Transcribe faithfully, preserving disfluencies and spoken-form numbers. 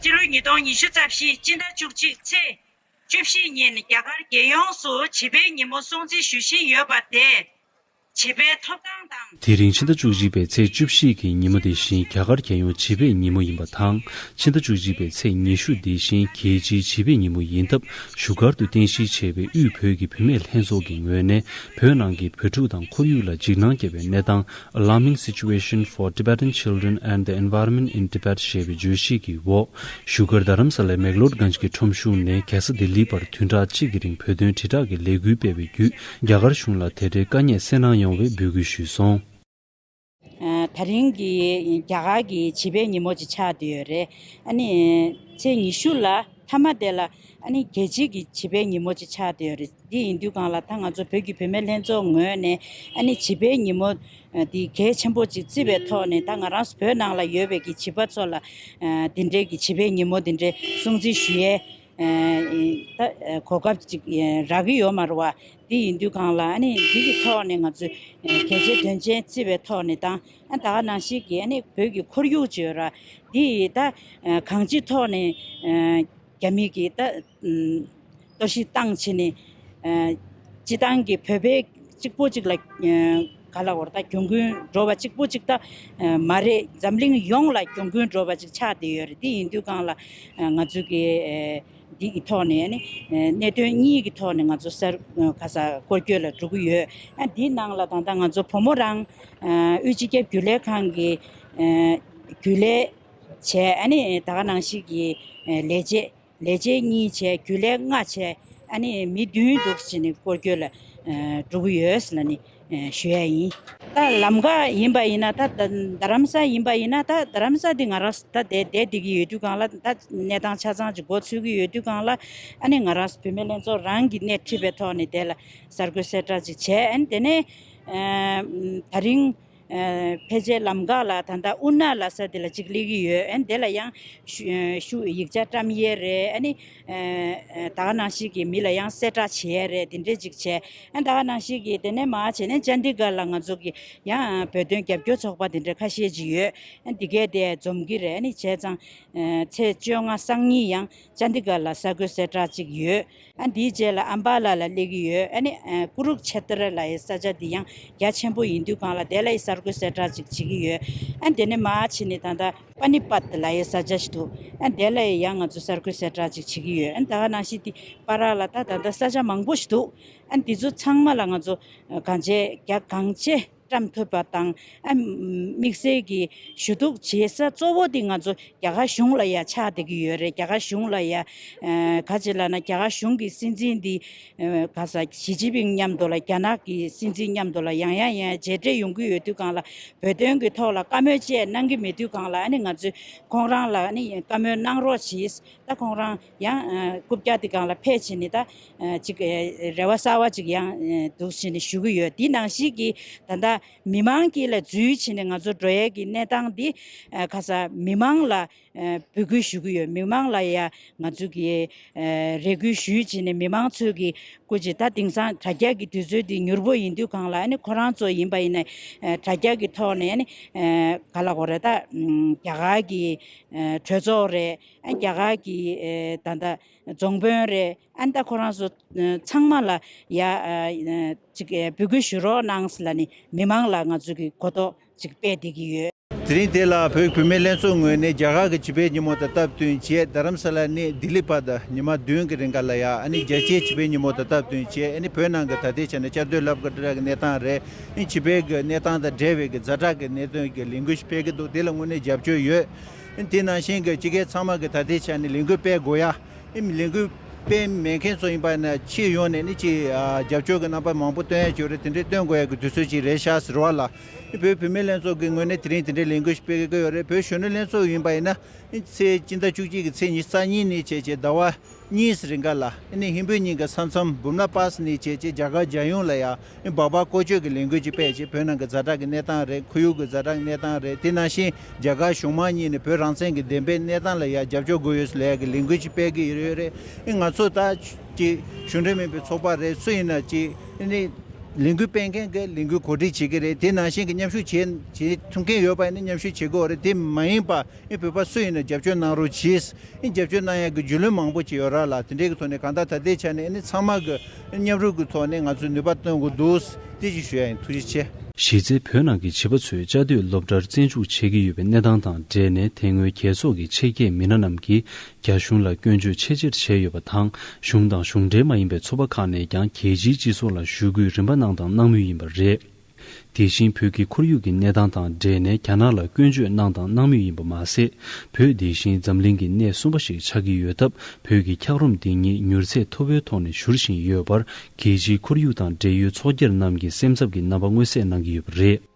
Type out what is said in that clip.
སྤྱི་ལོ་ཉིས་སྟོང་ཉི་ཤུ་རྩ་བཞི་སྤྱི་ཟླ་བཅུ་གཅིག་ཚེས་བཅུ་བཞི་ཉིན་རྒྱ་གར་རྒྱལ་ཡོངས་སུ་བྱིས་པའི་ཉིན་མོ་སྲུང་བརྩི་ཞུ་བཞིན་ཡོད་པ་དེ། བྱིས་པའི་ཐོབ་ཐང་དང་། དེ་རིང་ཕྱི་ཟླ་བཅུ་གཅིག་པའི་ཚེས་བཅུ་བཞི་གི་ཉིན་མོ་དེ་བཞིན་རྒྱ་གར་རྒྱལ་ཡོངས་བྱིས་པའི་ཉིན་མོ་ཡིན་པ་དང་། ཕྱི་ཟླ་བཅུ་གཅིག་པའི་ཚེས་ཉི་ཤུ་དེ་བཞིན་རྒྱལ་སྤྱིའི་བྱིས་པའི་ཉིན་མོ་ཡིན་སྟབས། བཞུགས་སྒར་དུ་རྟེན་གཞི་བྱས་པའི་དབུས་བོད་ཀྱི་བུད་མེད་ལྷན་ཚོགས་ཀྱི་ངོས་ནས། བོད་ནང་གི་བོད་ཕྲུག་དང་ཁོར་ཡུག་ལ་འཇིགས་སྣང་སྐྱེ་བའི་གནས་སྟངས། Alarming Situation for Tibetan Children and the Environment in Tibet ཞེས་པའི་བརྗོད་གཞི་གི་འོག་བཞུགས་སྒར་རྡ་རམ་ས་ལའི་མེག་ལོར་གྷན་ཇི་གི་ཁྲོམ་གཞུང་ནས་རྒྱལ་ས་ལྡི་ལིའི་བར་བདུན་ཕྲག་གཅིག་གི་རིང་བོད་དོན་དྲིལ་བསྒྲགས་ཀྱི་ལས་འགུལ་སྤེལ་བའི་བརྒྱུད། རྒྱ་གར་གཞུང་ལ་དེ་འབྲེལ་དཀའ་ཉེས་སེལ་གནང་ཡོང་བའི་འབོད་སྐུལ་ཞུས་སོང་། ཨ། དེ་རིང་གི་རྒྱ་གར་གྱི་བྱིས་པའི་ཉིན་མོ་ཅིག་ཆགས་བསྡད་ཡོད་རེད། ཨ་ནི་ཚེས་ཉི་ཤུ་ལ་མཐའ་མ་དེ་ལ་ཨ་ནི་རྒྱལ་སྤྱི་གི་བྱིས་པའི་ཉིན་མོ་ཅིག་ཆགས་བསྡད་ཡོད་རེད། འདི་ཡིན་དུས་སྒང་ལ་ད་ང་ཚོ་བོད་ཀྱི་བུད་མེད་ལྷན་ཚོགས་ངོས་ནས་ཨ་ནི་བྱིས་པའི་ཉིན་མོ་འདི་གལ་ཆེན་པོ་ཅིག་བརྩི་བའི་ཐོག་ནས། ད་ང་རང་ཚོ་བོད་ནང་ལ་ཡོད་པའི་གི་བྱིས་པ་ཚོ་ལ་འདི་འདྲའི་གི་བྱིས་པའི་ཉིན་མོ་འདི་འདྲའི་སྲུང་བརྩི་ཞུ་ཡས་ད་གོ་སྐབས་ཅིག་རག་གི་ཡོད་མ་རེད་བ། འདི་ཡིན་དུས་སྒང་ལ་ཨ་ནི་འདི་གི་ཐོག་ནས་ང་ཚོས་གལ་ཆེ་དོན་ཆེན་བརྩི་བའི་ཐོག་ནས་དང་། ཨ། ད་ག་ནང་བཞིན་གྱི་ཨ་ནི་བོད་ཀྱི་ཁོར་ཡུག་ཅིག་ཡོད་ར། འདི་ད་གང་ཅིའི་ཐོག་ནས་རྒྱ་མི་གིས་ད་གཏོར་བཤིག་བཏང་བྱས་ནས། སྤྱི་བཏང་གི་བོད་པའི་གཅིག་པོ་གཅིག་ལ་ག་ལ་བར་ད་གྱོང་གུན་འགྲོ་བ་གཅིག་པོ་གཅིག་ད་མ་རེད། འཛམ་གླིང་ཡོངས་ལ་གྱོང་གུན་འགྲོ་བ་གཅིག་ཆགས་བསྡད་ཡོད་རེད། དེ་ཡིན་དུས་སྒང་ལ་ང་ཚོ་གི་འདི་གི་ཐོག་ནས་ནི་གནད་དོན་གཉིས་ཀྱི་ཐོག་ནས་ང་ཚོ་གསར་ག་ས་སྐོར་སྐྱོད་ལ་འགྲོ་གི་ཡོད། ཨ། འདིའི་ནང་ལ་ད་ལྟ་ང་ཚོ་བུ་མོ་རང་དབུས་སྤྱི་ཁྱབ་རྒྱུན་ལས་ཁང་གི་རྒྱུན་ལས་བྱས། ཨ་ནི་ད་ག་ནང་བཞིན་གྱི་ལས་བྱེད། ལས་བྱེད་གཉིས་བྱས། རྒྱུན་ལས་ལྔ་བྱས། ཨ་ནི་མི་བདུན་འདུག་ཟེར་ནས་སྐོར་སྐྱོད་ལ་འགྲོ་གི་ཡོད་ཟེར་ནས་ཞུ་ཡ་ཡིན། ད་ལམ་ཁ་ཡིན་པ་ཡིན་ན། ད་རྡ་རྡ་རམ་ས་ཡིན་པ་ཡིན་ན། ད་རྡ་རམ་ས་འདི་ང་རང་ད་བསྡད་བསྡད་བསྡད་ཀྱི་ཡོད་དུས་སྒང་ལ། ད་གནས་སྟངས་ཆ་ཚང་ཅིག་མགོ་ཚོད་ཀྱི་ཡོད་དུས་སྒང་ལ། ཨ་ནི་ང་རང་བུད་མེད་ལྷན་ཚོགས་རང་གིས་སྣེ་ཁྲིད་པའི་ཐོག་ནས་དེ་ལ་གསར་འགོད་གསལ་བསྒྲགས་ཅིག་བྱས། ཨ་ནི་དེ་ནས་ད་རིང་ཕལ་ཆེར་ལམ་ཁ་ལ་ད་ལྟ་ཨུ་ན་ལ་ས་དེ་ལ་ཅིག་སླེབས་ཀྱི་ཡོད། ཨ་ནི་དེ་ལ་ཡང་ཞུ་ཞུ་ཡིག་ཆ་བཀྲམ་ཡས་རེད། ཨ་ནི་ད་ག་ནང་བཞིན་གྱི་མི་ལ་ཡང་གསལ་བསྒྲགས་བྱེད་ཡས་རེད། དེ་འདྲས་ཅིག་བྱས། ཨ། ད་ག་ནང་བཞིན་གྱི་དེ་ནས་མར་བྱས་ནས་ཅན་དི་གྷར་ལ་ང་ཚོ་གི་ཡང་བོད་དོན་རྒྱབ་སྐྱོར་ཚོགས་པ་དེ་འདྲ་ཁ་ཤས་ཅིག་ཡོད། ཨ། འདི་གས་དེ་འཛོམས་ཀྱི་རེད། ཨ་ནི་བྱས་ཙང་ཚེས་བཅོ་ལྔ་སང་ཉིན་ཡང་ཅན་དི་གྷར་ལ་གསར་འགོད་གསལ་བསྒྲགས་ཅིག་ཡོད། ཨ། འདིའི་རྗེས་ལ་ཨམ་བྷ་ལ་ལ་སླེབས་ཀྱི་ཡོད། ཨ་ནི་ཀུ་རུག་ཆེ་ཏྲ་ལ་ཡི་ས་ཆ་འདི་ཡང་རྒྱ་ཆེན་པོ་ཡིན་དུས་སྒང་ལ་དེ་ལ་ཡི་གསར་འགོད་གསལ་བསྒྲགས་ཅིག་བྱེད་ཀྱི་ཡོད། ཨ། དེ་ནས་མར་ཕྱིན་ནས་ད་ལྟ་པ་ནི་པད་ལ་ཡི་ས་ཆ་ཞིག་འདུག། ཨ། དེ་ལ་ཡི་ཡང་ང་ཚོ་གསར་འགོད་གསལ་བསྒྲགས་ཅིག་བྱེད་ཀྱི་ཡོད། ཨ། ད་ག་ནང་བཞིན་དེ་བར་ལ་ད་ད་ལྟ་ས་ཆ་མང་པོ་ཞིག་འདུག། ཨ། འདི་ཚོ་ཚང་མ་ལ་ང་ཚོ་གང་ཆེ་རྒྱ་གང་ཆེ་བཀྲམ་ཐུབ་པ་དང་། ཨ། དམིགས་བསལ་གྱི་ཞུ་གཏུག་བྱེད་ས་གཙོ་བོ་དེ་ང་ཚོ་རྒྱ་གར་གཞུང་ལ་ཡ་ཆགས་བསྡད་ཀྱི་ཡོད་རེད། རྒྱ་གར་གཞུང་ལ་ཡ། ཨ། ག་ཅི་ལབ་ན། རྒྱ་གར་གཞུང་གི་སྲིད་འཛིན་འདི་ཨ། ག་ས་ཞི་ཅིན་ཕིང་མཉམ་དུ་ལ། རྒྱ་ནག་གི་སྲིད་འཛིན་མཉམ་དུ་ལ་ཡང་ཡང་ཡང་མཇལ་འཕྲད་ཡོང་གི་ཡོད་དུས་སྒང་ལ། བོད་དོན་གྱི་ཐོག་ལ་བཀའ་མོལ་བཅས་གནང་གི་མེད་དུས་སྒང་ལ། ཨ་ནི་ང་ཚོས་ཁོང་རང་ལ་ཨ་ནི་བཀའ་མོལ་གནང་རོགས་གྱིས། ད་ཁོང་རང་ཡང་ཨ། རྐུབ་བཀྱག་དེ་སྒང་ལ་ཕེབས་བྱས་ནས་ད་ཨ། ཅིག་ཨ། རེ་བ་གསར་བ་ཅིག་ཡང་ཨ། འདུག་བྱས་ནས་ཞུ་གི་ཡོད། དེ་ནང་བཞིན་གྱི་ད་ལྟ་མི་མང་གི་ལ་འཛུལ་བྱས་ནས་ང་ཚོ་འགྲོ་ཡས་ཀྱི་གནས་སྟངས་འདི་ཨ། ག་ས་མི་མང་ལ་ཨ། འབོད་སྐུལ་ཞུ་གི་ཡོད། མི་མང་ལ་ཡ་ང་ཚོ་གི་ཨ། རེ་སྐུལ་ཞུས་བྱས་ནས་མི་མང་ཚོས་ཀྱི་སྐུ་མཁྱེན། ད་དེང་སང་དྲ་རྒྱ་གི་དུས་ཚོད་འདི་མྱུར་པོ་ཡིན་དུས་སྒང་ལ། ཨ་ནི་ཁོ་རང་ཚོ་ཡིན་པ་ཡིན་ན་ཨ། དྲ་རྒྱ་གི་ཐོག་ནས་ཨ་ནི་ཨ། ག་ལབ་དགོས་རེད། ད་ཨ། རྒྱ་གར་གྱི་ཨ། གྲོས་ཚོགས་རེད། ཨ། རྒྱ་གར་གྱི་ཨ། ད་ལྟ་རྫོང་དཔོན་རེད། ཨ། ད་ཁོ་རང་ཚོ་ཨ། ཚང་མ་ལ་ཡ་ཨ། ཅིག་ཨ། འབོད་སྐུལ་ཞུ་རོགས་གནང་ཟེར་ལབ་ནས་མི་མང་ལ་ང་ཚོ་གི་གོ་རྟོགས་ཅིག་སྤེལ་བསྡད་ཀྱི་ཡོད། དེ་རིང་དེ་ལ་བོད་བུད་མེད་ལྷན་ཚོགས་ངོས་ནས་རྒྱ་གར་གྱི་བྱིས་པའི་ཉིན་མོ་དང་སྟབས་བསྟུན་བྱས། རྡ་རམ་ས་ལ་ནས་ལྡི་ལི་བར་དུ་ཉི་མ་བདུན་གྱི་རིང་ག་ལ་ཡ། ཨ་ནི་རྒྱལ་སྤྱིའི་བྱིས་པའི་ཉིན་མོ་དང་སྟབས་བསྟུན་བྱས། ཨ་ནི་བོད་ནང་གི་ད་ལྟའི་ཆ་ནས་བཅའ་སྡོད་སློབ་གྲྭ་གི་གནས་སྟངས་རེད། ཨ་ནི་བྱིས་པའི་གི་གནས་སྟངས་དང་འབྲེལ་བའི་གི་ཛ་དྲག་གི་གནད་དོན་གྱི་ལས་འགུལ་ཞིག་སྤེལ་གྱི་འདུག། དེ་ལ་དངོས་གནས་རྒྱབ་སྐྱོར་ཡོད། ཨ་ནི་དེ་ནང་བཞིན་གྱི་སྤྱི་སྒེར་ཚང་མ་གི་ད་ལྟའི་ཆ་ནས་ལས་འགུལ་སྤེལ་དགོས་ཡ། ཨེ། ལས་འགུལ་སྤེལ་མེད་མཁན་ཚོ་ཡིན་པ་ན། སྤྱི་ཡོངས་ནས་ནི་ཅིག་ཨ། རྒྱབ་སྐྱོར་གྱི་རྣམ་པ་མང་པོ་སྟོན་ཡ་ཅིག་ཡོད་རེད། དེ་འདྲའི་སྟོན་དགོས་ཡ་གི་དུས་ཚོད་ཅིག་རེད་ཤག་ཟེར་བ་ལ། ཨེ། བོད་བུད་མེད་ལྷན་ཚོགས་ཀྱི་ངོས་ནས་དེ་རིང་དེ་འདྲའི་ལས་འགུལ་ཞིག་སྤེལ་གི་ཡོད་རེད། བོད་གཞོན་ནུ་ལྷན་ཚོགས་ཡིན་པ་ཡིན་ན། ཨེ། ཚེས་སྤྱི་ཟླ་བཅུ་གཅིག་གི་ཚེས་ཉི་ཤུ་རྩ་གཉིས་ནས་བྱས་བྱས་ཟླ་བ་གཉིས་རིང་ག་ལ། ཨེ་ནི་ཧིན་བོད་གཉིས་ཀྱི་ས་མཚམས་འབུམ་ན་པཱས་ནས་བྱས་བྱས་རྒྱ་གར་རྒྱལ་ཡོངས་ལ་ཡ། ཨེ། སྦག་སྦག་སྐོར་སྐྱོད་ཀྱི་ལས་འགུལ་ཅིག་སྤེལ་བྱས། བོད་ནང་གི་ཛ་དྲག་གི་གནས་སྟངས་རེད། ཁོར་ཡུག་གི་ཛ་དྲག་གནས་སྟངས་རེད། དེ་ནང་བཞིན་རྒྱ་གར་གཞུང་མང་གཉིས་ནས་བོད་རང་བཙན་གྱི་བདེན་པའི་གནས་སྟངས་ལ་ཡ་རྒྱབ་སྐྱོར་དགོས་ཡོད་ཟེར་ལབ་ཡ་གི་ལས་འགུལ་ཅིག་སྤེལ་གྱི་ཡོད་རེད། ཨེ། ང་ཚོ་ད་ཅིག་གཞུང་འབྲེལ་མིན་པའི་ཚོགས་པ་རེད། སུ་ཡིན་ན་ཅིག་ཨེ་ནི་ ལས་འགུལ་སྤེལ་མཁན་གྱིས་ལས་འགུལ་གོ་སྒྲིག་བྱེད་ཀྱི་རེད། དེ་ནང་བཞིན་གྱི་མཉམ་ཞུགས་བྱེད་བྱེད་ཐུབ་མཁན་ཡོད་པ་ཡིན་ན་མཉམ་ཞུགས་བྱེད་དགོས་རེད། དེ་མ་ཡིན་པ་ཨེ་བོད་པ་སུ་ཡིན་ན་རྒྱབ་སྐྱོར་གནང་རོགས་གྱིས། ཨེ་རྒྱབ་སྐྱོར་གནང་ཡག་གི་རྒྱུས་ལོན་མང་པོ་ཅིག་ཡོད་ར་ལ། དེ་འདྲའི་གི་ཐོག་ནས་གང་ལྟར་ད་ལྟའི་ཆ་ནས་ཨེ་ནི་ཚང་མ་གི་མཉམ་རུབ་ཀྱི་ཐོག་ནས་ང་ཚོས་ནུས་པ་བཏོན་དགོས་འདུག་དེ་ཅིག་ཞུ་ཡ་ཡིན། ཐུགས་རྗེ་ཆེ། གཞི་རྩའི་བོད་ནང་གི་བྱིས་པ་ཚོས་བཅའ་སྡོད་སློབ་གྲྭར་བཙན་འཇུག་བྱེད་ཀྱི་ཡོད་པའི་གནས་སྟངས་དང་འབྲེལ་ནས། དེ་སྔོན་རྒྱལ་ཚོགས་ཀྱི་ཆེད་མཁས་མི་སྣ་རྣམས་ཀྱིས་རྒྱ་གཞུང་ལ་སྐྱོན་བརྗོད་ཆེས་ཆེར་བྱས་ཡོད་པ་དང་། གཞུང་དང་གཞུང་འབྲེལ་མ་ཡིན་པའི་ཚོགས་པ་ཁག་ནས་ཀྱང་རྒྱལ་སྤྱིའི་སྤྱི་ཚོགས་ལ་ཞུ་སྐུལ་རིམ་པ་གནང་དང་གནང་མུས་ཡིན་པ་རེད། དེ་བཞིན་བོད་ཀྱི་ཁོར་ཡུག་གི་གནས་སྟངས་དང་འབྲེལ་ནས་རྒྱ་ནག་ལ་སྐྱོན་བརྗོད་གནང་དང་གནང་མུས་ཡིན་པ་མ་ཟད། བོད་དེ་བཞིན་འཛམ་གླིང་གི་གནས་གསུམ་པ་ཞིག་ཆགས་ཀྱི་ཡོད་སྟབས། བོད་ཀྱི་འཁྱགས་རོམ་འདི་ཉིད་མྱུར་ཚད་མཐོ་པོའི་ཐོག་ནས་འཕྱུར་བཞིན་ཡོད་པར། རྒྱལ་སྤྱིའི་ཁོར་ཡུག་དང་འབྲེལ་ཡོད་ཚོགས་སྒེར་རྣམས་ཀྱིས་སེམས་འཚབ་ཀྱི་རྣམ་པ་མངོན་གསལ་གནང་གི་ཡོད་པ་རེད།